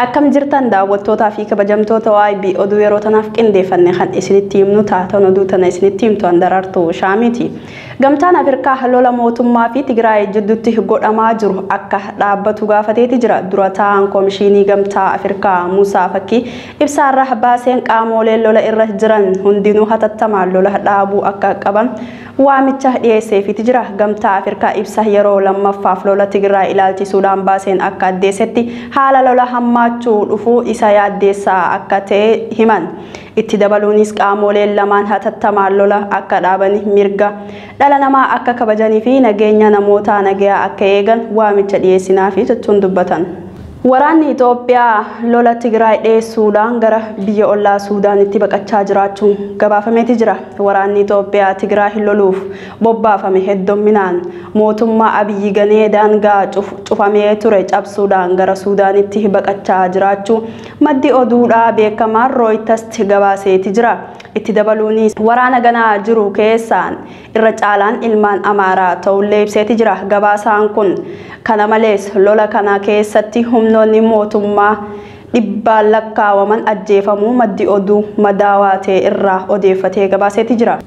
Akkam jirtan daawwattootaa fi kabajamtoota YB oduu yeroo tanaaf qindeeffanne kan isinitti himnu taatan oduu tana isinitti himtu Daraartuu Shaamiiti. Gamtaan Afrikaa lola mootummaa fi Tigraay jidduutti godhamaa jiru akka dhaabbatu gaafateeti jira. Dura taa'aan Koomishinii Gamtaa Afrikaa Musaa Fakkii ibsaarra baaseen qaamoleen lola irra jiran hundinuu hatattamaan lola dhaabuu akka qaban waamicha dhiyeesseefiti jira. Gamtaa Afrikaa ibsa yeroo lammaffaaf lola Tigraay ilaalchisuudhaan baaseen akka addeessetti haala lola hammaachuu dhufuu isa yaaddeessaa akka ta'e himan. Itti dabaluunis qaamoleen lamaan hatattamaan lola akka dhaaban, mirga dhala namaa akka kabajanii fi nageenya namootaa nagayaa akka eegan waamicha dhiyeessinaafi jechuun dubbatan. Waraanni Itoophiyaa lola Tigraay dheessuudhaan gara biyya ollaa Suudaanitti baqachaa jiraachuun gabaafameeti jira. Waraanni Itoophiyaa Tigraay loluuf bobbaafame hedduminaan mootummaa Abiyyi ganee daangaa cufamee ture cabsuudhaan gara Suudaanitti baqachaa jiraachuu maddi oduudhaa beekamaan Reuters gabaaseeti jira. Itti dabaluunis waraana ganaa jiru keessaan irra caalaan ilmaan Amaaraa ta'ullee ibseeti jira. Gabaasaan kun kana malees lola kana keessatti humnoonni mootummaa dhibbaan lakkaawaman ajjeefamuu maddi oduu madaawaa ta'e irraa odeeffatee gabaaseeti jira.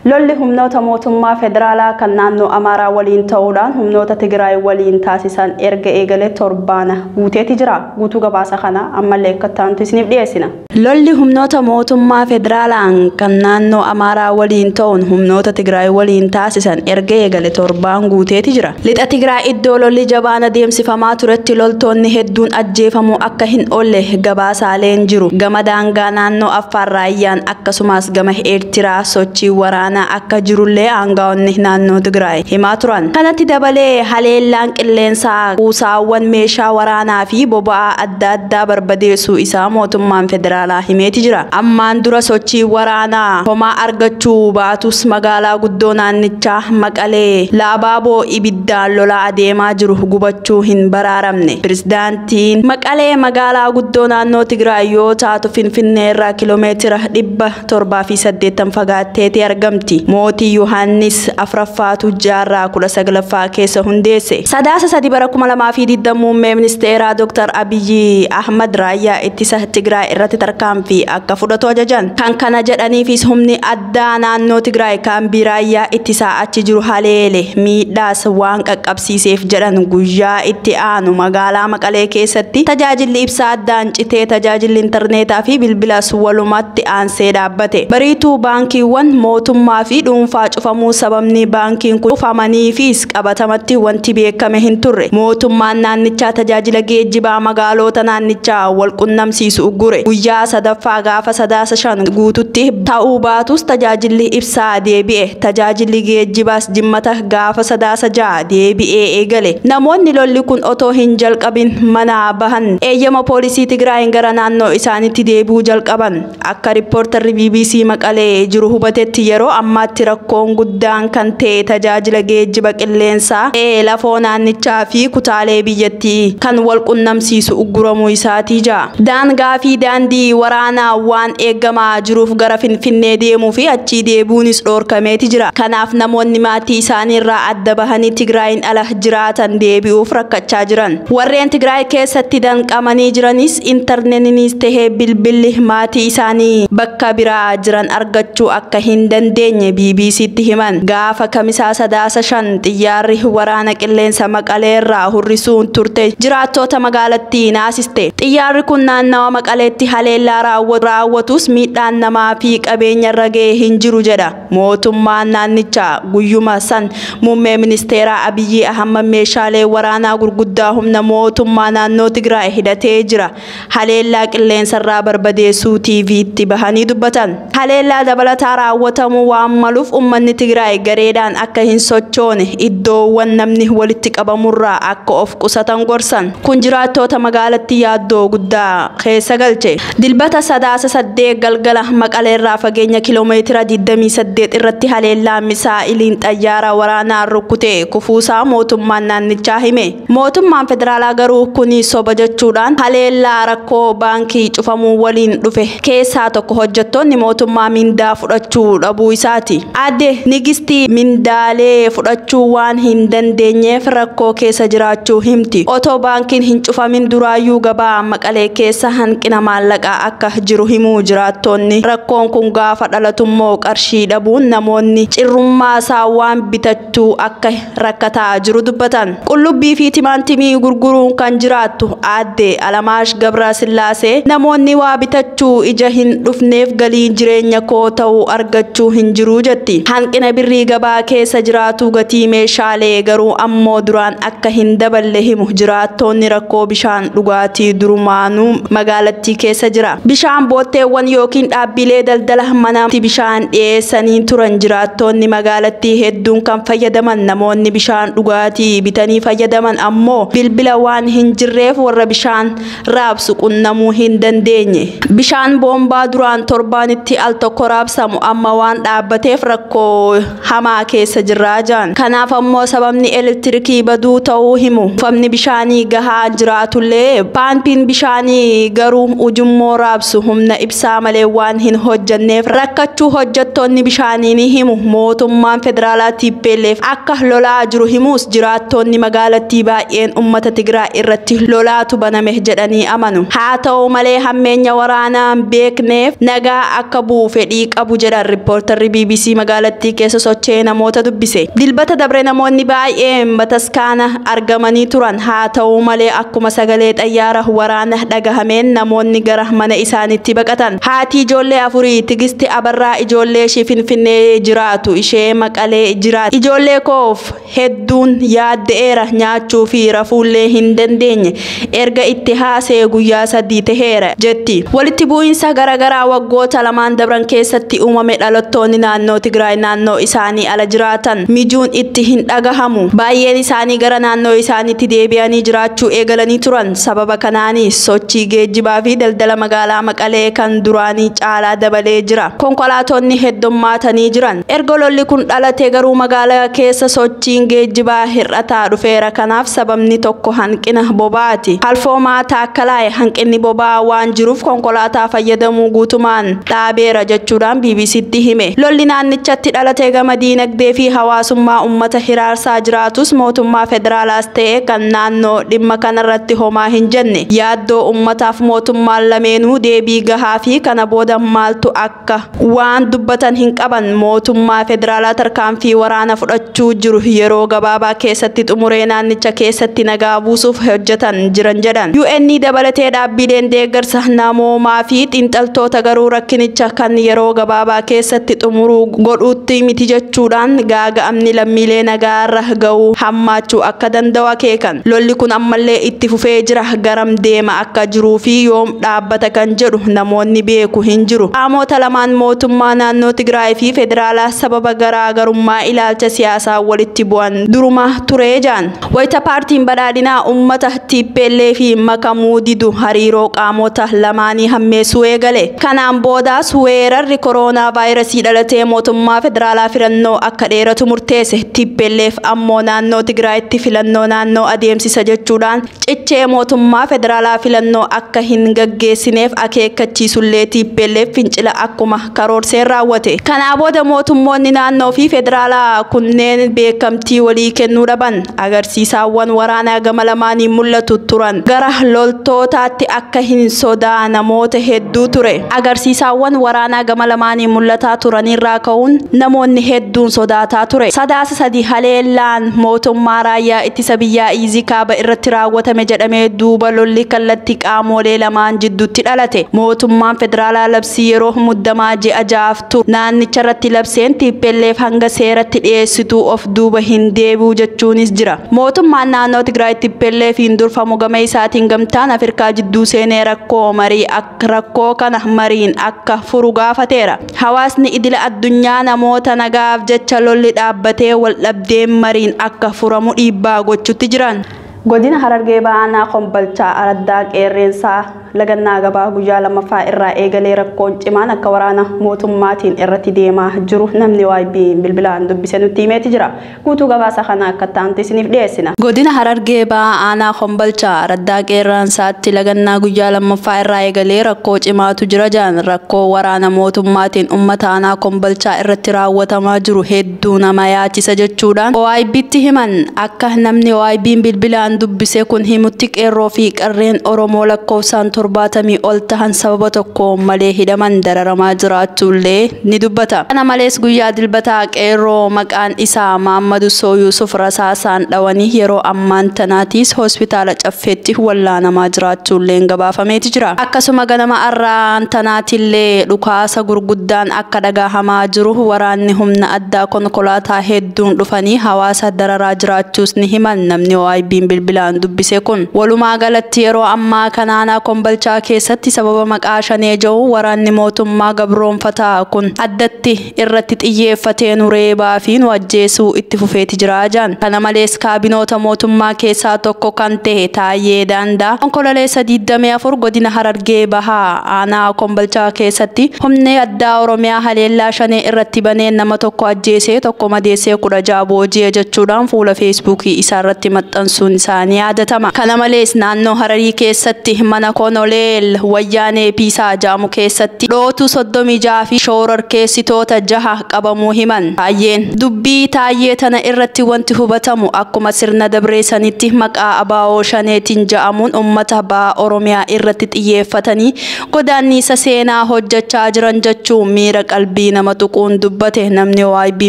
Lolli humnoota mootummaa federaalaa kan naannoo Amaaraa waliin ta'uudhaan humnoota Tigraay waliin taasisan erga eegalee torbaana guuteeti jira. Guutuu gabaasa kana ammallee akka taantu isiniif dhiyeessina. Lolli humnoota mootummaa federaalaan kan naannoo Amaaraa waliin ta'uun humnoota Tigraay waliin taasisan erga eegale torbaan guuteeti jira. Lixa Tigraay iddoo lolli jabaan adeemsifamaa turetti loltoonni hedduun ajjeefamuu akka hin oolle gabaasaaleen jiru. Gama daangaa naannoo Affaar Raayyaan akkasumas gama Eertiraa sochii waraanaa akka jirullee aangaa'onni naannoo Tigraay himaa turan. Kanatti dabalee haleellaan qilleensaa kuusaawwan meeshaa waraanaa fi boba'aa adda addaa barbadeessuu isaa mootummaan federaalaa himeeti jira. Ammaan dura sochii waraanaa homaa argachuu baatus magaalaa guddoo naannichaa Maqalee laabaaboo ibiddaan lolaa adeemaa jiru gubachuu hin baraaramne. Pirezidaantiin Maqalee magaalaa guddoo naannoo Tigraay yoo taatu Finfinnee irraa kiiloomeetira 780 fagaatteeti argamti. Mootii Yohaannis afuraffaatu jaarraa 19ffaa keessa hundeesse. Sadaasa 3 bara 2020 muummee ministeeraa Dr. Abiyyi Ahmad raayyaa ittisa Tigraay irratti tarkaanfii akka fudhatu ajajan. Kan kana jedhaniifis humni addaa naannoo Tigraay kaambii raayyaa ittisaa achi jiru haleele miidhaas waan qaqqabsiiseef jedhan. Guyyaa itti aanu magaalaa Maqalee keessatti tajaajilli ibsaa addaan citee tajaajilli intarneetaa fi bilbilas walumatti aansee dhaabbate. Bariituu baankiiwwan mootummaa fi dhuunfaa cufamuu sababni baankiin kun cufamaniifis qabatamatti wanti beekame hin turre. Mootummaan naannichaa tajaajila geejjibaa magaalota naannichaa wal qunnamsiisu uggure. Guyyaa sadaffaa gaafa sadaasa 5 guututti ta'uu baatus tajaajilli ibsaa deebi'e. Tajaajilli geejjibaas jimmata gaafa sadaasa 6 deebi'ee eegale. Namoonni lolli kun otoo hin jalqabin manaa bahan eeyyama poolisii Tigraayin gara naannoo isaaniitti deebi'uu jalqaban. Akka riippoortarri BBC Maqalee jiru hubatetti yeroo ammaatti rakkoon guddaan kan ta'e tajaajila geejjiba qilleensaa lafoo naannichaa fi kutaalee biyyattii kan wal qunnamsiisu ugguramuu isaatii jira. Daangaa fi daandii waraanaa waan eegamaa jiruuf gara Finfinnee deemuu fi achii deebi'uunis dhoorkameeti jira. Kanaaf namoonni maatii isaaniirraa adda bahanii Tigraayin ala jiraatan deebi'uuf rakkachaa jiran. Warreen Tigraay keessatti danqamanii jiranis intarneetiinis tahee bilbilli maatii isaanii bakka biraa jiran argachuu akka hin dandeenye BBCtti himan. Gaafa kamisaa sadaasa 5 xiyyaarri waraana qilleensa Maqaleerraa hurrisuun turte jiraattoota magaalattii naasiste. Xiyyaarri kun naannawa Maqaleetti haleellaa raawwatus miidhaan namaa fi qabeenya irra ga'e hin jiru jedha mootummaan naannichaa. Guyyuma san muummee ministeeraa Abiyyi Ahmad meeshaalee waraanaa gurguddaa humna mootummaa naannoo Tigraay hidhatee jira haleellaa qilleensarraa barbadeessuu TVtti bahanii dubbatan. Haleellaa dabalataa raawwatamuu waan maluuf uummanni Tigraay gareedhaan akka hin sochoone iddoowwan namni walitti qabamurraa akka of qusatan gorsan. Kun jiraattoota magaalattii yaaddoo guddaa keessa galche. Dilbata sadaasa 8 galgala Maqaleerraa fageenya kiiloomeetira 28 irratti haleellaa misaa'iliin xayyaara waraanaa rukute kufuusaa mootummaan naannichaa hime. Mootummaan federaalaa garuu kuni soba jechuudhaan haleellaa rakkoo baankii cufamuu waliin dhufe keessaa tokko hojjettoonni mootummaa mindaa fudhachuu dhabuu isaa isaati. Aadde Nigistii mindaalee fudhachuu waan hin dandeenyeef rakkoo keessa jiraachuu himti. Otoo baankiin hin cufamin duraayyuu gabaa Maqalee keessa hanqina maallaqaa akka jiru himuu jiraattonni. Rakkoon kun gaafa dhalatummoo qarshii dhabuun namoonni cirrummaa isaa waan bitachuu akka rakkataa jiru dubbatan. Qullubbii fi timaatimii gurguruun kan jiraattu Aadde Alamaash Gabrasillaasee namoonni waa bitachuu ija hin dhufneef galiin jireenya koo ta'uu argachuu hin jiru jetti. Hanqina birrii gabaa keessa jiraatu gatii meeshaalee garuu ammoo duraan akka hin daballe himu jiraattonni. Rakkoo bishaan dhugaatii durumaanuu magaalattii keessa jira. Bishaan bootteewwan yookiin dhaabbilee daldala manatti bishaan dhiyeessanii turan jiraattonni magaalattii hedduun kan fayyadaman. Namoonni bishaan dhugaatii bitanii fayyadaman ammoo bilbila waan hin jirreef warra bishaan raabsu qunnamuu hin dandeenye. Bishaan boombaa duraan torbaanitti al tokko raabsamu amma waan dhaabbateef rakkoo hamaa keessa jirraa jiran. Kanaaf ammoo sababni elektirikii baduu ta'uu himu. Uffanni bishaanii gahaa jiraatullee paampiin bishaanii garuu ujummoo raabsu humna ibsaa malee waan hin hojjanneef rakkachuu hojjettoonni bishaanii ni himu. Mootummaan federaalaa TPLF akka lolaa jiru himus jiraattonni magaalattii baay'een uummata Tigraay irratti lolaatu baname jedhanii amanu. Haa ta'u malee hammeenya waraanaa beekneef nagaa akka bu'u fedhii qabu jedhan riippoortarri BBC magaalattii keessa socho'ee namoota dubbise. Dilbata dabre namoonni baay'een bataskaana argamanii turan. Haa ta'u malee akkuma sagalee xayyaara waraana dhagahameen namoonni gara mana isaaniitti baqatan. Haati ijoollee afurii Tigisti Abarraa ijoollee ishee Finfinnee jiraatu ishee Maqalee jiraatu. Ijoollee koof hedduun yaaddeera, nyaachuu fi rafuullee hin dandeenye. Erga itti haasee guyyaa 3 taheera jetti. Walitti bu'iinsa garaagaraa waggoota lamaan dabran keessatti uumame dhalattoonni naannoo Tigraay naannoo isaanii ala jiraatan mijuun itti hin dhagahamu. Baay'een isaanii gara naannoo isaaniitti deebi'anii jiraachuu eegalanii turan. Sababa kanaanis sochii geejjibaa fi daldala magaalaa Maqalee kan duraanii caalaa dabalee jira. Konkolaatonni heddummaatanii jiran. Erga lolli kun dhalate garuu magaalaa keessa sochiin geejjibaa hir'ataa dhufeera. Kanaaf sababni tokko hanqina boba'aati. Alfoomaa Taakkalaay hanqinni boba'aa waan jiruuf konkolaataa fayyadamuu guutumaan dhaabeera jechuudhaan BBCtti hime. Lolli naannichatti dhalate gama diinagdee fi hawaasummaa uummata hiraarsaa jiraatus mootummaa federaalaas ta'e kan naannoo dhimma kanarratti homaa hin jenne. Yaaddoo uummataaf mootummaan lameenuu deebii gahaa fi kana booda maaltu akka waan dubbatan hin qaban. Mootummaa federaalaa tarkaanfii waraana fudhachuu jiru yeroo gabaabaa keessatti xumuree naannicha keessatti nagaa buusuuf hojjetan jiran jedhan. UN dabalatee dhaabbileen deeggarsa namoomaa fi xiinxaltoota garuu rakkinicha kan yeroo gabaabaa keessatti xumuruu godhuutti miti jechuudhaan gaaga'amni lammiilee nagaarra ga'uu hammaachuu akka danda'u akeekan. Lolli kun ammallee itti fufee jira. Garam deema akka jiruu fi yoom dhaabbata kan jedhu namoonni beeku hin jiru. Qaamota lamaan mootummaa naannoo Tigraay fi federaalaa sababa garaagarummaa ilaalcha siyaasaa walitti bu'an duruma turee jaan. Wayita paartiin badhaadhinaa uummata TPLF fi makamuu didu hariiroo qaamota lamaanii hammeessuu eegale. Kanaan boodaas weerarri kooroonaa vaayirasii dhalatee mootummaa federaalaa filannoo akka dheeratu murteesse. TPLF ammoo naannoo Tigraayitti filannoo naannoo adeemsisa jechuudhaan cichee mootummaa federaalaa filannoo akka hin gaggeessineef akeekkachiisullee TPLF fincila akkuma karoorseen raawwate. Kanaa booda mootummoonni naannoo fi federaalaa kunneen beekamtii walii kennuu dhaban. Agarsiisaawwan waraanaa gama lamaanii mul'atu turan. Gara loltootaatti akka hin sodaa namoota hedduu ture. Agarsiisaawwan waraanaa gama lamaanii mul'ataa turanirraa ka'uun namoonni hedduun sodaataa ture. Sadaasa 3 haleellaan mootummaa raayyaa ittisa biyyaa Iizii kaaba irratti raawwatame jedhamee duuba lolli kallattii qaamolee lamaan jidduutti dhalate. Mootummaan federaalaa labsii yeroo muddamaa ji'a 6 turu naannicha irratti labseen TPLF hanga seeratti dhiyeessituu of duuba hin deebi'u jechuunis jira. Mootummaan naannoo Tigraay TPLF hin durfamu gama isaatiin gamtaan Afrikaa jidduu seenee rakkoo marii akka rakkoo kana mariin akka furu gaafateera. Hawaasni idila addunyaa namoota nagaaf jecha lolli dhaabbatee wal dhabdeen mariin akka furamu dhiibbaa gochuutti jiran. Godina Harargee Baanaa Kombolchaa Araddaa Qeerrensaa lagannaa gabaa guyyaa lammaffaa irraa eegalee rakkoon cimaan akka waraana mootummaatiin irratti deemaa jiru namni YB bilbilaan dubbise nutti himeeti jira. Guutuu gabaasa kana akka ta'anti isiniif dhiyeessina. Godina Harargee Bahaa aanaa Kombolchaa Raddaa Qeerransaatti lagannaa guyyaa lammaffaa irraa eegalee rakkoo cimaatu jira jedhan. Rakkoo waraana mootummaatiin uummata aanaa Kombolchaa irratti raawwatamaa jiru hedduu nama yaachisa jechuudhaan OIBtti himan. Akka namni OIB bilbilaan dubbise kun himutti qeerroo fi qarreen Oromoo lakkoofsaan 70 ol tahan sababa tokko malee hidhaman dararamaa jiraachuullee ni dubbata. Kana malees guyyaa dilbataa qeerroo maqaan isaa Maammadu Soo Yuusuf rasaasaan dhawanii yeroo ammaan tanaatiis hospitaala Caffeetti wallaanamaa jiraachuullee gabaafameeti jira. Akkasuma ganama arraan tanaatillee dhukaasa gurguddaan akka dhagahamaa jiru waraanni humna addaa konkolaataa hedduun dhufanii hawaasa dararaa jiraachuus ni himan namni OIB bilbilaan dubbise kun. Walumaa galatti yeroo ammaa kanaanaa Kombolchaa keessatti sababa maqaa shanee jiru waraanni mootummaa gabroonfataa kun addatti irratti xiyyeeffatee nu reebaa fi nu ajjeesuu itti fufeeti jira jedhan. Kana malees kaabinoota mootummaa keessaa tokko kan ta'e Taayyee Daandaa Onkololeessa 24 godina Harargee Bahaa aanaa Kombolchaa keessatti humni addaa Oromiyaa haleellaa shanee irratti banee nama tokko ajjeesee tokko madeessee 16 booji'e jechuudhaan fuula Feesbuukii isaarratti maxxansuun isaanii yaadatama. Kana malees naannoo Hararii keessatti mana Konoleel Wayyaanee Piisaa jedhamu keessatti dhootu 36 fi shoororkeessitoota 6 qabamuu himan. Taayyeen dubbii Taayyee tana irratti wanti hubatamu akkuma sirna dabreessanitti maqaa abaa'oo shaneetiin jedhamuun uummata baha Oromiyaa irratti xiyyeeffatanii godaannisa seenaa hojjechaa jiran jechuun miira qalbii nama tuquun dubbate namni OIB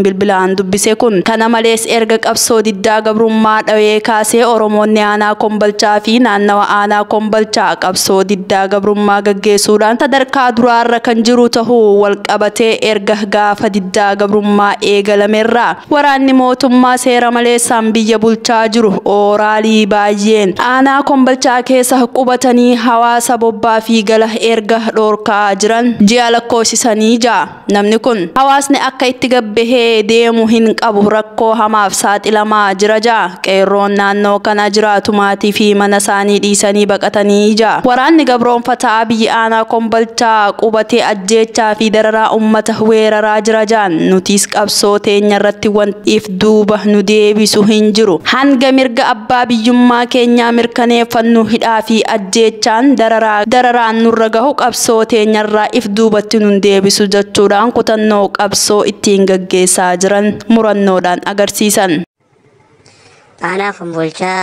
bilbilaan dubbise kun. Kana malees erga qabsoo diddaa gabrummaa dhawee kaasee Oromoonni aanaa Kombolchaa fi naannawa aanaa Kombolchaa qabsoo diddaa gabrummaa gaggeessuudhaan sadarkaa duraarra kan jiru tahuu wal qabatee erga gaafa diddaa gabrummaa eegalameerra waraanni mootummaa seera maleessaan biyya bulchaa jiru ooraalii baay'een aanaa Kombolchaa keessa qubatanii hawaasa bobbaa fi gala erga dhorkaa jiran ji'a lakkoofsisanii ja'a. Namni kun hawaasni akka itti gabbahee deemu hin qabu rakkoo hamaaf saaxilamaa jira ja'a. Qeerroon naannoo kana jiraatu maatii fi mana isaanii dhiisanii baqatanii ja'a. Waraanni gabroonfataa biyya aanaa Kombolchaa qubatee ajjeechaa fi dararaa uummata weeraraa jira ja'an. Nutis qabsoo teenya irratti wanti if duuba nu deebisu hin jiru. Hanga mirga abbaa biyyummaa keenyaa mirkaneeffannu hidhaa fi ajjeechaan dararaan nurra gahu qabsoo teenyarraa if duubatti nun deebisu jechuudhaan kutannoo qabsoo ittiin gaggeessaa jiran murannoodhaan agarsiisan. Aanaa Kombolchaa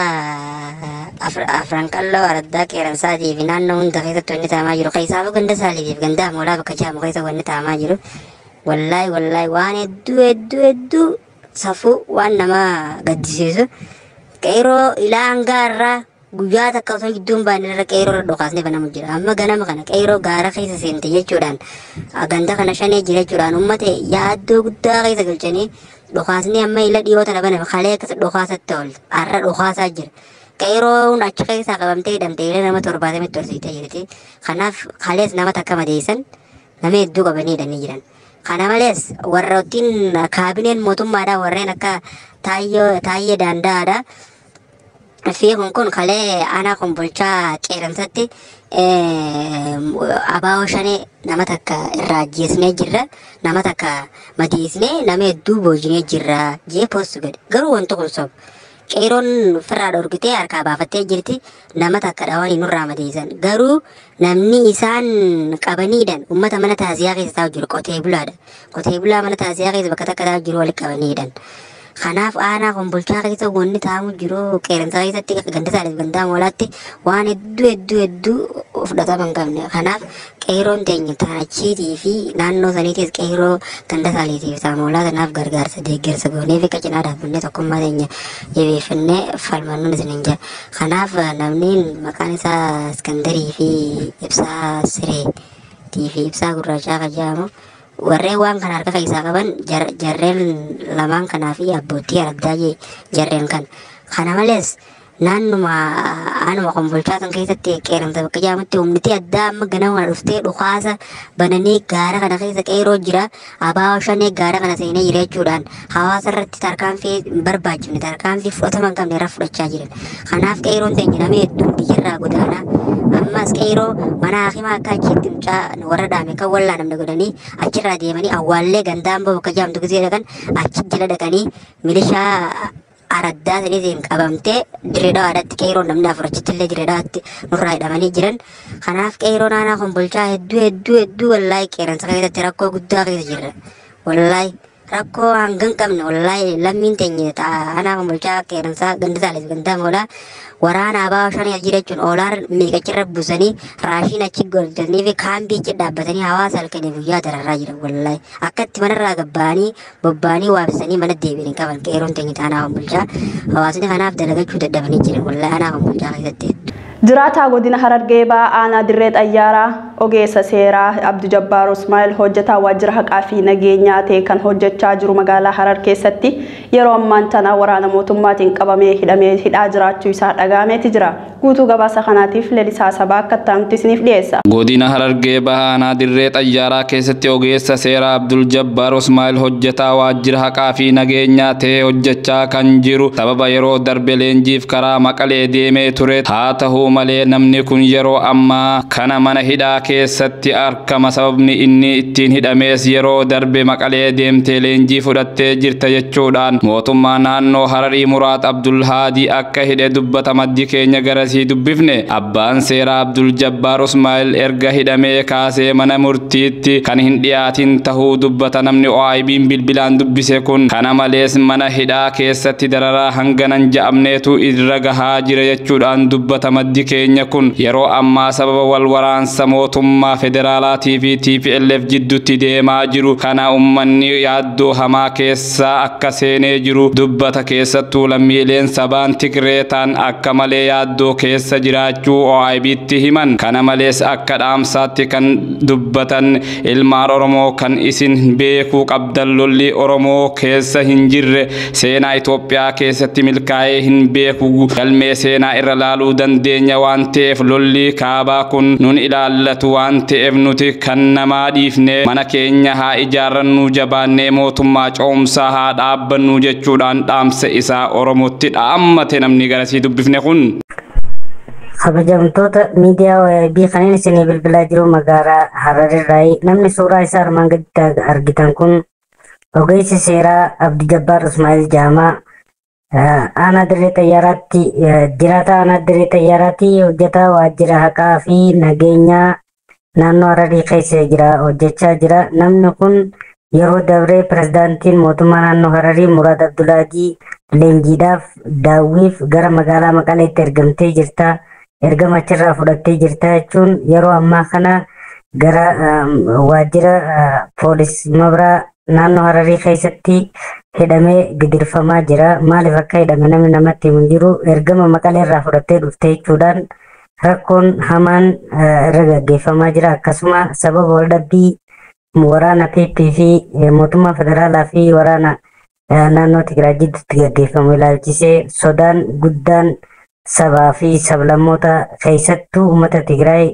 Afran Qalloo Araddaa Qeeransaatii fi naannoo hunda keessatti wanni taamaa jiru. Keessaafu ganda Saaliitiif ganda Amoolaa bakka jaamu keessa wanni taamaa jiru. Wallaahi wallaahi waan hedduu hedduu hedduu safuu waan nama gaddisiisu. Qeeroo ilaa hangaa irraa guyyaa takka osoo gidduu hin baanne irra qeeroo irra dhokaasnee banamu jira. Amma ganama kana qeeroo gaara keessa seente jechuudhaan ganda kana shanee jira jechuudhaan uummata yaaddoo guddaa keessa galchanii dhokaasnee amma ila dhiyoo tana baname kalee akkas dhokaasatti ooltu har'a dhokaasaa jira. Qeeroon achi keessaa qabamtee hidhamtee ila nama 70 tursiitee jirti. Kanaaf kalees nama takka madeessan nama hedduu qabanii hidhanii jiran. Kana malees warroottiin kaabineen mootummaadhaa warreen akka Taayyee Daandaadha. Fi kun kalee aanaa Kombolchaa Qeeransatti abaa'oo shanee nama takka irraa ajjeesnee jirra, nama takka madeesnee, nama hedduu boojinee jirra jee poostu godhe. Garuu wanti kun soba. Qeeroon ofirraa dhorkitee harkaa baafattee jirti, nama takka dhawanii nurraa madeessan. Garuu namni isaan qabaniidhaan uummata mana taasisaa keessa taa'u jiru qotee bulaadha. Qotee bulaa mana taasisaa keessa bakka takka taa'u jiru walitti qabaniidhaan. Kanaaf aanaa Kombolchaa keessa wanni taa'amu jiru Qeeransaa keessatti ganda Saaliif ganda Amoolaatti waan hedduu hedduu hedduu fudhatama hin qabne. Kanaaf qeeroon teenya taachiitii fi naannoo saniitis qeeroo ganda Saaliitiif Amoolaa sanaaf gargaarsa deeggarsa goonee fi cinaa dhaabbannee tokkummaa teenya jabeeffannee falmannuun isin hin jira. Kanaaf namni maqaan isaa Iskandarii fi Ibsaa Sireetii fi Ibsaa Gurraachaa kan jedhamu warreen waan kana harka keessaa qaban jarreen lamaan kanaa fi abbootii araddaa jarreen kana. Kana malees Naannuma aanuma Kombolchaa san keessatti qeeramsa bakka jedhamutti humniti addaa amma ganama kana dhuftee dhukaasa bananii gaara kana keessa qeeroo jira abaaboo shanee gaara kana seenee jira jechuudhaan hawaasa irratti tarkaanfii hin barbaachifne tarkaanfii fudhatama hin qabne irra fudhachaa jiran. Kanaaf qeeroon teenya namni hedduun biyyarraa godaanaa ammas qeeroo mana hakimaa akka achitti mucaa warra dhaame kan wallaanamne godhanii achirraa deemanii awwaallee gandaamboo bakka jedhamtu gisee dhaqan achi jala dhaqanii milishaa araddaa saniitiin qabamtee dirree dhawaadhaatti qeeroon namni afur achitti illee dirree dhawaatti nurraa hidhamanii jiran. Kanaaf qeeroon aanaa Kombolchaa hedduu hedduu hedduu wallaahi qeeransa keessatti rakkoo guddaa keessa jirra. Wallaahi rakkoo hanga hin qabne wallaahi lammiin teenya aanaa Kombolchaa qeeransaa ganda saaleef gandaa moolaa waraana abaaboo shanii as jira jechuun oolaan miiqachirra buusanii raashiin achi golgatanii fi kaambii achi dhaabbatanii hawaasa halkanii guyyaa dararaa jiran wallaahi akkatti manarraa gabba'anii bobba'anii waabsanii mana deebiin hin qaban qeeroon teenya aanaa Kombolchaa hawaasni kanaaf dalagachuu dadhabanii jiran wallaahi aanaa Kombolchaa keessatti. Jiraataa godina Harargee Bahaa aanaa Dirree Xayyaaraa ogeessa seeraa Abduu Jabbaar Usmaa'il hojjetaa waajjira haqaa fi nageenyaa ta'e kan hojjechaa jiru magaalaa Harar keessatti yeroo ammaan tana waraana mootummaatiin qabamee hidhamee hidhaa jiraachuu isaa dhaga'ameeti jira. Guutuu gabaasa kanaatiif Lelisaa Sabaa akka ta'amutti isiniif dhiyeessa. Godina Harargee Bahaa aanaa Dirree Xayyaaraa keessatti ogeessa seeraa Abdul Jabbaar Usmaa'il hojjetaa waajjira haqaa fi nageenyaa ta'e hojjechaa kan jiru sababa yeroo darbe leenjiif karaa Maqalee deemee ture haa ta'u malee namni kun yeroo ammaa kana mana hidhaa keessatti argama. Sababni inni ittiin hidhamees yeroo darbe Maqalee deemtee leenjii fudhattee jirta jechuudhaan mootummaa naannoo Hararii Muraad Abdul Haadii akka hidhe dubbata maddi keenya garasii dubbifne. Abbaan seeraa Abdul Jabbaar Usmaa'il erga hidhamee kaasee mana murtiitti kan hin dhiyaatin tahuu dubbata namni OIB'n bilbilaan dubbise kun. Kana malees mana hidhaa keessatti dararaa hanganan ja'amneetu irra gahaa jira jechuudhaan dubbata maddi keenya kun. Yeroo ammaa sababa wal waraansa mootummaa federaalaatii fi TPLF jidduutti deemaa jiru kana uummanni yaaddoo hamaa keessa akka seenee jiru dubbata. Keessattuu lammiileen sabaan Tigree ta'an akka malee yaaddoo keessa jiraachuu OIB'tti himan. Kana malees akka dhaamsaatti kan dubbatan ilmaan Oromoo kan isin beekuu qabdan lolli Oromoo keessa hin jirre seenaa Itoophiyaa keessatti milkaa'ee hin beeku galmee seenaa irra laaluu dandeenya waan ta'eef lolli kaabaa kun nun ilaallatu waan ta'eef nuti kan namaa dhiifne mana keenya haa ijaarrannu jabaannee mootummaa coomsaa haa dhaabbannu jechuudhaan dhaamsa isaa Oromootti dhaammate namni garasii dubbifne kun. Kabajamtoota miidiyaa OIB kanneen isinii bilbilaa jiru magaalaa Hararirraayi. Namni suuraa isaa armaan gaditti argitan kun ogeessi seeraa Abdii Jabbaar Usmaa'il Jaamaa aanaa Dirree Xayyaaraatti jiraata aanaa Dirree Xayyaaraatti hojjetaa waajjira haqaa fi nageenyaa naannoo Hararii keessa jira hojjechaa jira. Namni kun yeroo dabree pirezidaantiin mootummaa naannoo Hararii Muraad Abdulaadii leenjiidhaaf daawwiif gara magaalaa Maqaleetti ergamtee jirta. Ergama achirraa fudhattee jirta jechuun yeroo ammaa kana gara waajjira poolis mabraa naannoo Hararii keessatti hidhamee gidirfamaa jira. Maaliif akka hidhame namni namatti himu hin jiru. Ergama Maqalee irraa fudhattee dhufte jechuudhaan rakkoon hamaan irra gaggeeffamaa jira. Akkasuma sababa waldhabbii waraana PP fi mootummaa federaalaa fi waraana naannoo Tigraay jidduutti gaggeeffamu ilaalchisee sodaan guddaan sabaa fi sablammoota keessattuu uummata Tigraay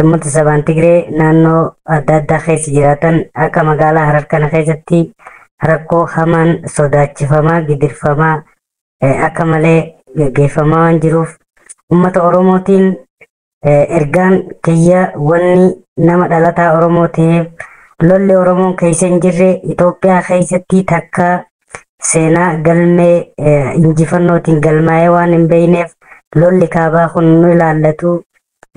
uummata sabaan Tigree naannoo adda addaa keessa jiraatan akka magaalaa Harar kana keessatti rakkoo hamaan sodaachifamaa gidirfamaa akka malee gaggeeffamaa waan jiruuf uummata Oromootiin ergaan kiyya wanni nama dhalataa Oromoo ta'eef lolli Oromoon keessa hin jirre Itoophiyaa keessatti takka seenaa galmee injifannootiin galmaa'ee waan hin beekneef lolli kaabaa kun nu ilaallatu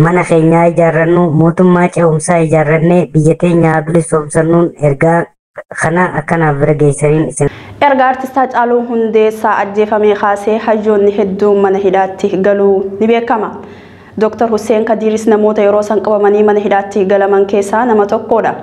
mana keenyaa ijaarrannu mootummaa ce'umsaa ijaarrannee biyya teenya bilisoomsannuun ergaa kana akkanaaf bira geessaniin isin. Erga artist Haacaaluu Hundeessaa ajjeefamee kaasee hayyoonni hedduun mana hidhaatti galuu ni beekama. Dr. Hussein Kadiiris namoota yeroo san qabamanii mana hidhaatti galaman keessaa nama tokkodha.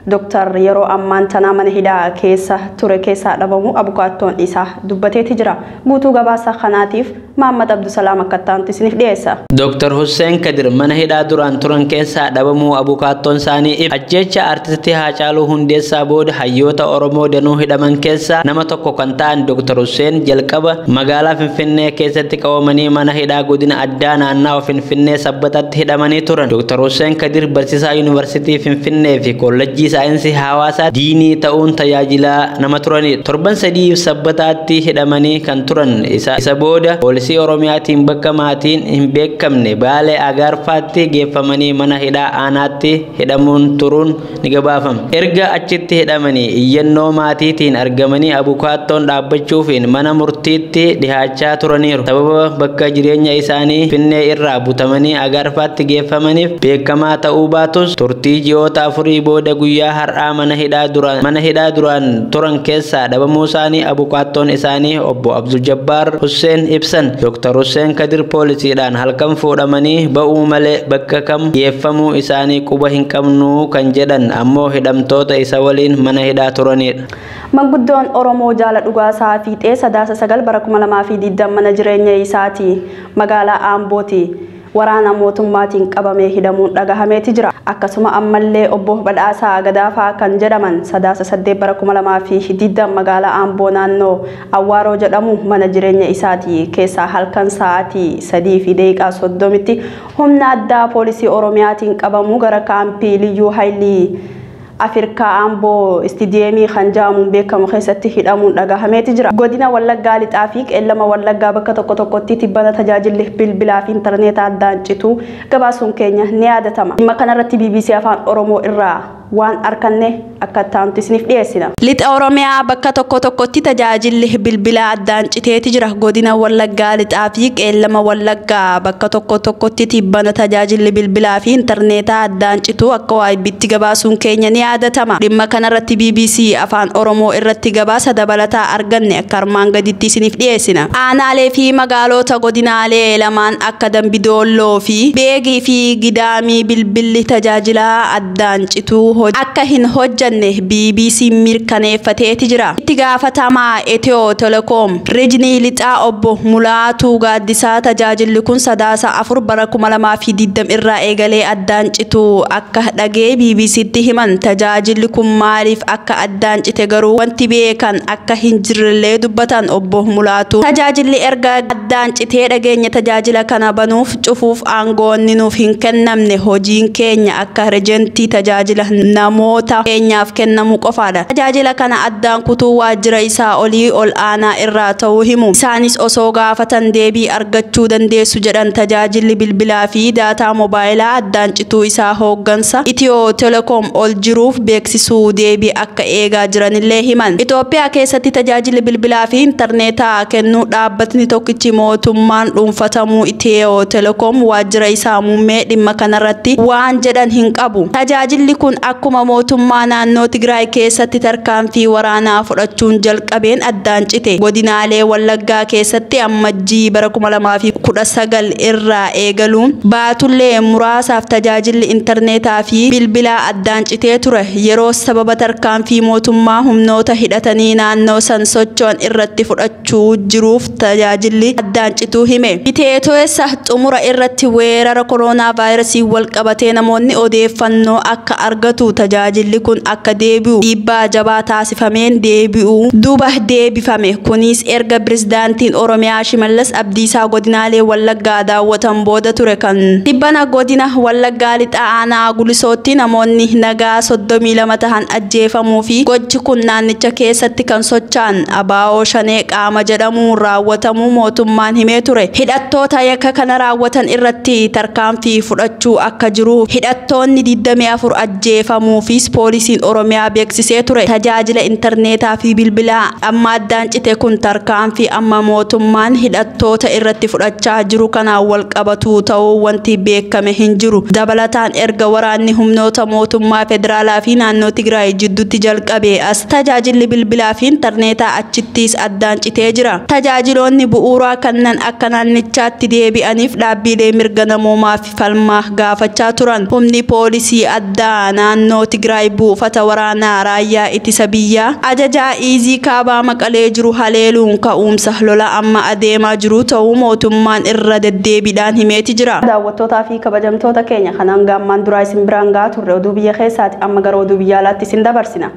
Dooktar yeroo ammaan tanaa mana hidhaa keessa ture keessaa dhabamu abukaattoon isaa dubbateeti jira. Guutuu gabaasa kanaatiif Mahammad Abdusalaam akka ta'antu isiniif dhiyeessa. Dooktar Hussein Kadir mana hidhaa duraan turan keessaa dhabamuu abukaattoon isaanii ajjecha artistii Haacaaluu Hundeessaa booda hayyoota Oromoo danuu hidhaman keessaa nama tokko kan ta'an Dooktar Hussein jalqaba magaalaa Finfinnee keessatti qabamanii mana hidhaa godina addaa naannawa Finfinnee Sabbatatti hidhamanii turan. Dooktar Hussein Kadir barsiisaa Yuunivarsiitii Finfinnee fi Koolleejjii Saayinsii Hawaasaa diinii ta'uun tajaajilaa nama turanidha. Torban 3 Sabbataatti hidhamanii kan turan isa booda poolisii Oromiyaatiin bakka maatiin hin beekamne Baalee Agaarfaatti geeffamanii mana hidhaa aanaatti hidhamuun turuun ni gabaafama. Erga achitti hidhamanii iyyannoo maatiitiin argamanii abukaattoon dhaabbachuufiin mana murtiitti dhihaachaa turaniiru. Sababa bakka jireenya isaanii Finfinnee irraa butamanii Agaarfaatti geeffamaniif beekamaa ta'uu baatus turtii ji'oota 4 booda guyyaa har'aa mana hidhaa duraan turan keessaa dhabamuu isaanii abukaattoon isaanii obbo Abdul Jabbaar Hussein ibsan. Dooktar Hussein Kadir poolisiidhaan halkan fuudhamanii ba'uu malee bakka kam geeffamuu isaanii quba hin qabnu kan jedhan ammoo hidhamtoota isa waliin mana hidhaa turanidha. Manguddoon Oromoo jaala dhugaasaa fiixee sadaasa 9 bara 2020 mana jireenya isaati magaalaa Ambooti waraana mootummaatiin qabamee hidhamuun dhagahameeti jira. Akkasuma ammallee obbo Badhaasaa Gadaafaa kan jedhaman sadaasa 8 bara 2020 magaalaa Amboo naannoo Awwaaroo jedhamu mana jireenya isaati keessaa halkan sa'aatii 3:30 humna addaa poolisii Oromiyaatiin qabamuu gara kaampii Liyyuu Haayilii Afrikaa Amboo istidiyeemii kan jedhamuun beekamu keessatti hidhamuun dhagahameeti jira. Godina Wallaggaa Lixaa fi Qeellama Wallaggaa bakka tokko tokkotti tibbana tajaajilli bilbilaa fi intarneetaa addaan citu gabaasuun keenya ni yaadatama. Dhimma kanarratti BBC Afaan Oromoo irraa waan arkanne akka ta'antu isiniif dhiyeessina. Lixa Oromiyaa bakka tokko tokkotti tajaajilli bilbilaa addaan citeeti jira. Godina Wallaggaa Lixaa fi Qeellama Wallaggaa bakka tokko tokkotti tibbana tajaajilli bilbilaa fi intarneetaa addaan citu akka waayibbitti gabaasuun keenya ni yaadatama. Dhimma kanarratti BBC Afaan Oromoo irratti gabaasa dabalataa arganne akka armaan gaditti isiniif dhiyeessina. Aanaalee fi magaalota godinaalee lamaan akka Dambidolloo fi Beegii fi Gidaamii bilbilli tajaajilaa addaan cituu akka hin hojjanne BBC mirkaneeffateeti jira. Itti gaafatamaa Itiyoo Telekoom Rijinii Lixaa obbo Mulaatuu Gaaddisaa tajaajilli kun sadaasa 4 bara 2020 irraa eegalee addaan cituu akka dhagee BBCtti himan. Tajaajilli kun maaliif akka addaan cite garuu wanti beekan akka hin jirrellee dubbatan obbo Mulaatuu. Tajaajilli erga addaan citee dhageenya tajaajila kana banuuf cufuuf aangoonni nuuf hin kennamne hojiin keenya akka rejentii tajaajila namoota keenyaaf kennamu qofaadha. Tajaajila kana addaan kutuu waajjira isaa olii ol aanaa irraa ta'uu himu. Isaanis osoo gaafatan deebii argachuu dandeessu jedhan. Tajaajilli bilbilaa fi daataa moobaayilaa addaan cituu isaa hooggansa Itiyoo Telekoom ol jiruuf beeksisuu deebii akka eegaa jiranillee himan. Itoophiyaa keessatti tajaajilli bilbilaa fi intarneetaa kennuu dhaabbatni tokkichi mootummaan dhuunfatamuu Itiyoo Telekoom waajjira isaa muummee dhimma kanarratti waan jedhan hin qabu. Tajaajilli kun akkuma mootummaa naannoo Tigraay keessatti tarkaanfii waraanaa fudhachuun jalqabeen addaan cite. Godinaalee Wallaggaa keessatti ammajjii bara 2019 irraa eegaluun baatullee muraasaaf tajaajilli intarneetaa fi bilbilaa addaan citee ture. Yeroo sababa tarkaanfii mootummaa humnoota hidhatanii naannoo san socho'an irratti fudhachuu jiruuf tajaajilli addaan cituu hime. Biteetoessa xumura irratti weerara koronaa vaayirasii wal qabatee namoonni odeeffannoo akka argatu tajaajilli kun akka deebi'u dhiibbaa jabaa taasifameen deebi'u duuba deebifame. Kunis erga pirezidaantiin Oromiyaa Shimallis Abdiisaa godinaalee Wallaggaa daawwatan booda ture kan tibbana godina Wallaggaa Lixaa aanaa Gulisootti namoonni nagaa 32 tahan ajjeefamuu fi gochi kun naannicha keessatti kan socho'an abaa'oo shanee qaama jedhamuun raawwatamuu mootummaan himee ture. Hidhattoota yakka kana raawwatan irratti tarkaanfii fudhachuu akka jiru hidhattoonni 24 ajjeefamuufis poolisiin Oromiyaa beeksisee ture. Tajaajila intarneetaa fi bilbilaa amma addaan cite kun tarkaanfii amma mootummaan hidhattoota irratti fudhachaa mudachaa jiru kanaan wal qabatu ta'uu wanti beekame hin jiru. Dabalataan erga waraanni humnoota mootummaa federaalaa fi naannoo Tigraay jidduutti jalqabe as tajaajilli bilbilaa fi intarneetaa achittis addaan citee jira. Tajaajiloonni bu'uuraa kanneen akka naannichaatti deebi'aniif dhaabbilee mirga namoomaa fi falmaa gaafachaa turan. Humni poolisii addaa naannoo Tigraay buufata waraanaa raayyaa ittisa biyyaa ajajaa Iizii kaabaa Maqalee jiru haleeluun ka'umsa lola amma adeemaa jiru ta'uu mootummaan irra deddeebiidhaan himeeti jira. Daawwattootaa fi kabajamtoota keenya kanaan gaammaan duraa isin biraan gahaa turre oduu biyya keessaati amma gara oduu biyya alaatti isin dabarsina.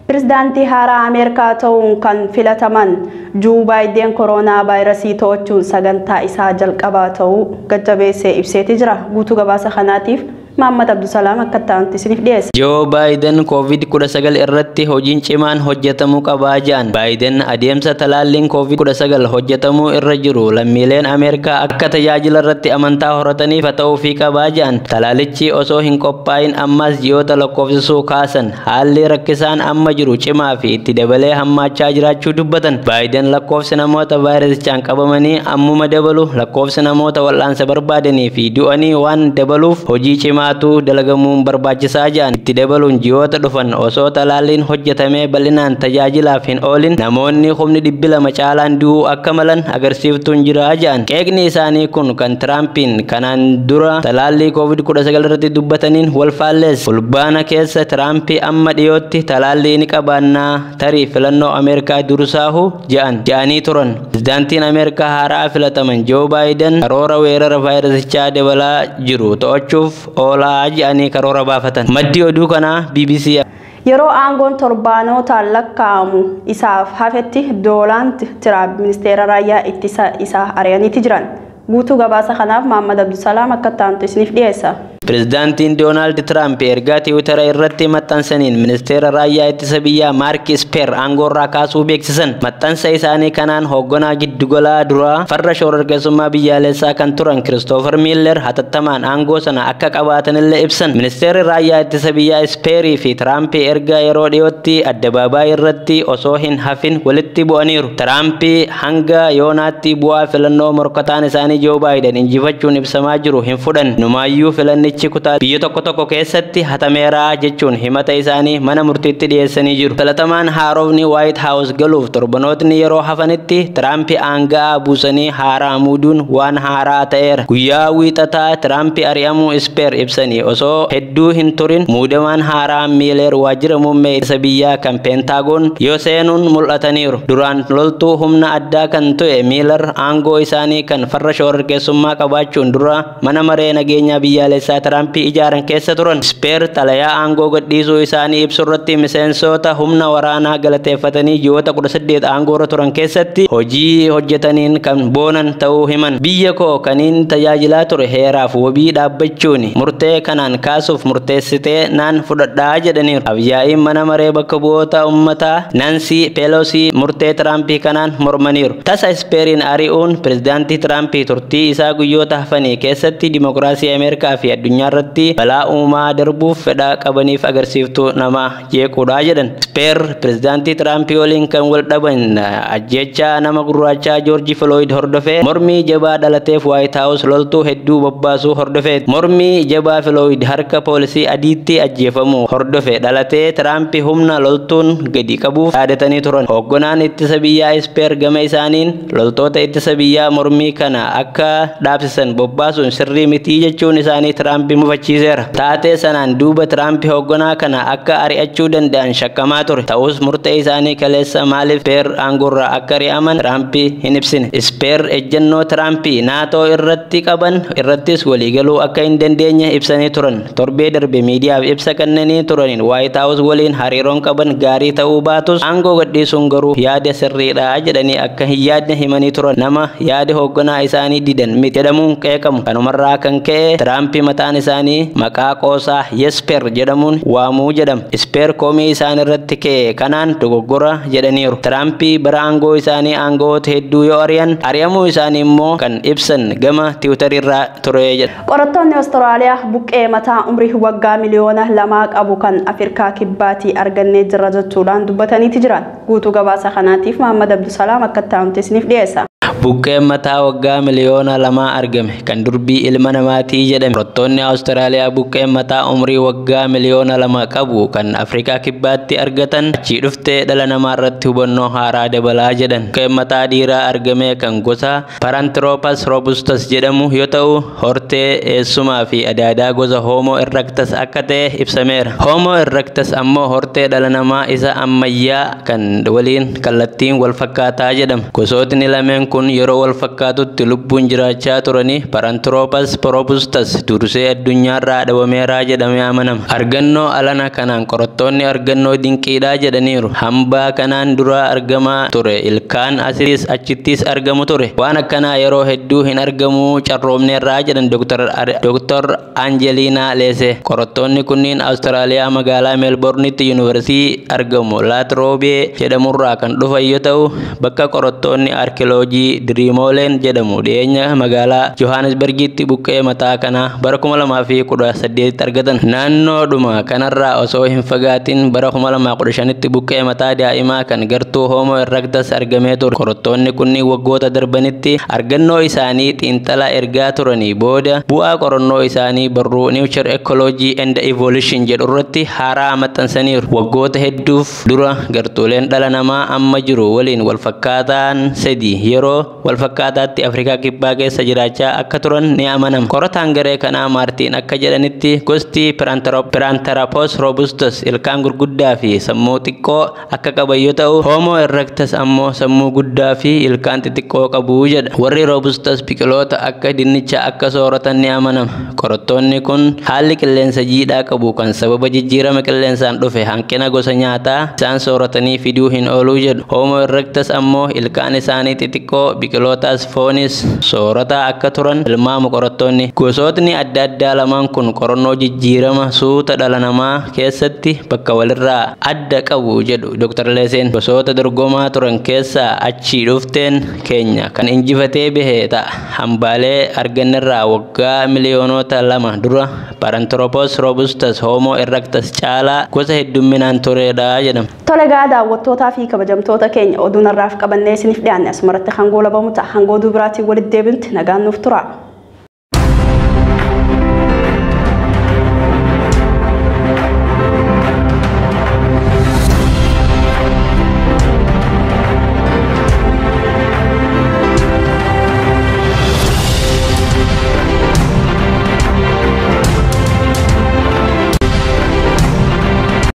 Pirezidaantii haaraa Ameerikaa ta'uun kan filataman Joo Baayiden koronaa vaayirasii to'achuun sagantaa isaa jalqabaa ta'uu gajjabeessee ibseeti jira. Guutuu gabaasa kanaatiif Muhammad Abdusalaam akka ta'anitti isiniif dhiyeessa. Joo Baayiden COVID-19 irratti hojiin cimaan hojjetamuu qabaa jedhan. Baayiden adeemsa talaalliin COVID-19 hojjetamuu irra jiru lammiileen Ameerikaa akka tajaajila irratti amantaa horataniif ta'uufii qabaa jedhan. Talaalichi osoo hin qophaa'in ammas ji'oota lakkoofsisuu kaasan. Haalli rakkisaan amma jiru cimaa fi itti dabalee hammaachaa jiraachuu dubbatan. Baayiden lakkoofsi namoota vaayirasichaan qabamanii ammuma dabalu lakkoofsi namoota wal'aansa barbaadanii fi du'anii waan dabaluuf hojii cimaa dalagamuun barbaachisaa jedhan. Itti dabaluun ji'oota dhufan osoo talaalliin hojjetamee bal'inaan tajaajilaaf hin oolin namoonni humni 200 caalaan du'uu akka malan agarsiiftuun jira jedhan. Qeeqni isaanii kun kan Tiraampiin kanaan dura talaallii COVID-19 irratti dubbataniin wal faalleessa. Fulbaana keessa Tiraampi amma dhiyootti talaallii ni qabaannaa tarii filannoo Ameerikaa dursaahu jedhanii turan. Pirezidaantiin Ameerikaa haaraa filataman Joo Baayiden karoora weerara vaayirasichaa dabalaa jiru to'achuuf oolaa jedhanii karoora baafatan. Maddi oduu kanaa BBC. Yeroo aangoon torbaanotaan lakkaa'amu isaaf hafetti Doonaald Tiraamp ministeera raayyaa ittisa isaa ari'aniiti jiran. Guutuu gabaasa kanaaf Muhammad Abdusalaam akka ta'anitti isiniif dhiyeessa. Pirezidaantiin Doonaald Tiraamp ergaa Tiwiitara irratti maxxansaniin ministeera raayyaa ittisa biyyaa Maark Ispeer aangoorraa kaasuu beeksisan. Maxxansa isaanii kanaan hoogganaa giddugalaa duraa farra shororkeessummaa biyyaalessaa kan turan Kiristoofer Miiller hatattamaan aangoo sana akka qabaatanillee ibsan. Ministeerri raayyaa ittisa biyyaa Ispeerii fi Tiraamp ergaa yeroo dhiyootti addabaabaayii irratti osoo hin hafin walitti bu'aniiru. Tiraamp hanga yoonaatti bu'aa filannoo morkataan isaanii Joo Baayiden injifachuun ibsamaa jiru hin fudhan. Numaayyuu filannichi kutaa biyya tokko tokko keessatti hatameeraa jechuun himata isaanii mana murtiitti dhiyeessanii jiru. Filatamaan haarofni White House galuuf torbanootni yeroo hafanitti Tiraamp aanga'aa buusanii haaraa muuduun waan haaraa ta'eera. Guyyaa wiixataa Tiraamp ari'amuu Ispeer ibsanii osoo hedduu hin turin muudamaan haaraa Miiler waajjira muummee ittisa biyyaa kan Peentaagoon yoo seenuun mul'ataniiru. Duraan loltuu humna addaa kan ta'e Miiler aangoo isaanii kan farra shororkeessummaa qabaachuun dura mana maree nageenyaa biyyaalessaa Tiraamp ijaaran keessa turan. Ispeer xalayaa aangoo gadhiisuu isaanii ibsu irratti miseensota humna waraanaa galateeffatanii ji'oota 18 aangoorra turan keessatti hojii hojjetaniin kan boonan ta'uu himan. Biyya koo kaniin tajaajilaa ture heeraaf wabii dhaabbachuun murtee kanaan kaasuuf murteessitee naan fudhadhaa jedhaniiru. Abyaa'iin mana maree bakka bu'oota uummataa Nancy Pelosi murtee Tiraamp kanaan mormaniiru. Tasa Ispeeriin ari'uun pirezidaantii Tiraamp turtii isaa guyyoota hafanii keessatti dimokiraasii Ameerikaa fi addunyaa irratti balaa uumaa darbuuf fedha qabaniif agarsiiftuu nama jeequudha jedhan. Ispeer pirezidaantii Tiraamp waliin kan wal dhaban ajjeechaa nama gurraachaa Joorji Filooyid hordofee mormii jabaa dhalateef White House loltuu hedduu bobbaasuu hordofee mormii jabaa Filooyid harka poolisii adiitti ajjeefamuu hordofe dhalatee Tiraamp humna loltuun gadi qabuuf yaadatanii turan. Hoogganaan ittisa biyyaa Ispeer gama isaaniin loltoota ittisa biyyaa mormii kana akka dhaabsisan bobbaasuun sirrii mitii jechuun isaanii Tiraamp mufachiiseera. Taatee sanaan duuba Tiraamp hoogganaa kana akka ari'achuu danda'an shakkamaa ture. Ta'us murtee isaanii kaleessa maaliif Ispeer aangoorraa akka ari'aman Tiraamp hin ibsine. Ispeer ejjennoo Tiraamp naatoo irratti qaban irrattis waliigaluu akka hin dandeenye ibsanii turan. Torbee darbe miidiyaaf ibsa kennanii turaniin White House waliin hariiroon qaban gaarii ta'uu baatus aangoo gadhiisuun garuu yaada sirriidha jedhanii akka hin yaadne himanii turan. Nama yaada hoogganaa isaanii didan miti jedhamuun qeeqamu. Kanumarraa kan ka'e Tiraamp mataan isaanii maqaa qoosaa Yesper jedhamuun waamuu jedhama. Ispeer komii isaan irratti ka'e kanaan dogoggora jedhaniiru. Tiraamp bara aangoo isaanii aangoota hedduu yoo ari'an ari'amuu isaanii immoo kan ibsan gama Tiwiitarii irraa ture jedha. Qorattoonni Awustiraaliyaa buqqee mataa umrii waggaa miliyoona 2 qabu kan Afrikaa kibbaatii argannee jirra jechuudhaan dubbataniiti jiran. Guutuu gabaasa kanaatiif Muhammad Abdusalaam akka ta'anitti isiniif dhiyeessa. Buqqeen mataa waggaa 2 miliyoona argame kan durbii ilma namaatii jedhame. Qorattoonni Awustiraaliyaa buqqeen mataa umrii waggaa 2 miliyoona qabu kan Afrikaa Kibbaatti argatan achii dhuftee dhala namaa irratti hubannoo haaraa dabalaa jedhan. Buqqeen mataa dhiiraa argame kan gosa Paranthropus robustus jedhamu yoo ta'u, hortee eessumaa fi adaadaa gosa Homo erectus akka ta'e ibsameera. Homo erectus ammoo hortee dhala namaa isa ammayyaa kan waliin kallattiin wal fakkaataa jedhama. Gosootni lameen kun yeroo wal fakkaatutti lubbuun jiraachaa turanii Paranthropus robustus dursee addunyaarraa dhabameeraa jedhamee amanama. Argannoo alana kanaan qorattoonni argannoo dinqiidhaa jedhaniiru. Hambaa kanaan dura argamaa ture ilkaan asiis achittis argamu ture. Waan akkanaa yeroo hedduu hin argamu, carroomneerraa jedhan Dr. Anjeliinaa Leese. Qorattoonni kunniin Awustiraaliyaa magaalaa Meelbornitti yuunivarsiitii argamu Laatroobee jedhamurraa kan dhufan yoo ta'u, bakka qorattoonni arkiloojii Diriimooleen jedhamu dhiyeenya magaalaa Johannesburgitti buqqee mataa kana bara 2018 argatan. Naannoodhuma kanarraa osoo hin fagaatin bara 2015tti buqqee mataa daa'imaa kan gartuu Homo erectus argamee ture. Qorattoonni kunniin waggoota darbanitti argannoo isaanii xiinxala ergaa turanii booda bu'aa qorannoo isaanii barruu Nature Ecology and Evolution jedhu irratti haaraa maxxansaniiru. Waggoota hedduuf dura gartuuleen dhala namaa amma jiru waliin wal fakkaataan sadi yeroo wal fakkaataatti Afrikaa Kibbaa keessa jiraachaa akka turan ni amanama. Qorataan garee kanaa Maartiin akka jedhanitti, gosti Paranthropus robustus ilkaan gurguddaa fi sammuu xiqqoo akka qaban yoo ta'u, Homo erectus ammoo sammuu guddaa fi ilkaan xixiqqoo qabu jedha. Warri robustus biqiloota akka dinnichaa akka sooratan ni amanama. Qorattoonni kun haalli qilleensa jiidhaa qabu kan sababa jijjiirama qilleensaan dhufe hanqina gosa nyaataa isaan sooratanii fiduu hin ooluu jedhu. Homo erectus ammoo ilkaan isaanii xixiqqoo, biqilootaas foonis soorataa akka turan tilmaamu qorattoonni. Gosootni adda addaa lamaan kun qorannoo jijjiirama suuta dhala namaa keessatti bakka walirraa adda qabu jedhu Dr. Leeseen. Gosoota dorgomaa turan keessaa achii dhufteen keenya kan injifatee bahe ta'a. Hambaalee argannerraa waggaa 2 miliyoona dura Paranthropus robustus Homo erectus caalaa gosa heddumminaan turedha jedhama. Tole gaa, daawwattootaa fi kabajamtoota keenya, oduun har'aaf qabannee isiniif dhiyaanne asumarratti hangoo labamu ta'a. Hangoo oduu biraatiin walitti deebinutti nagaan nuuf tura.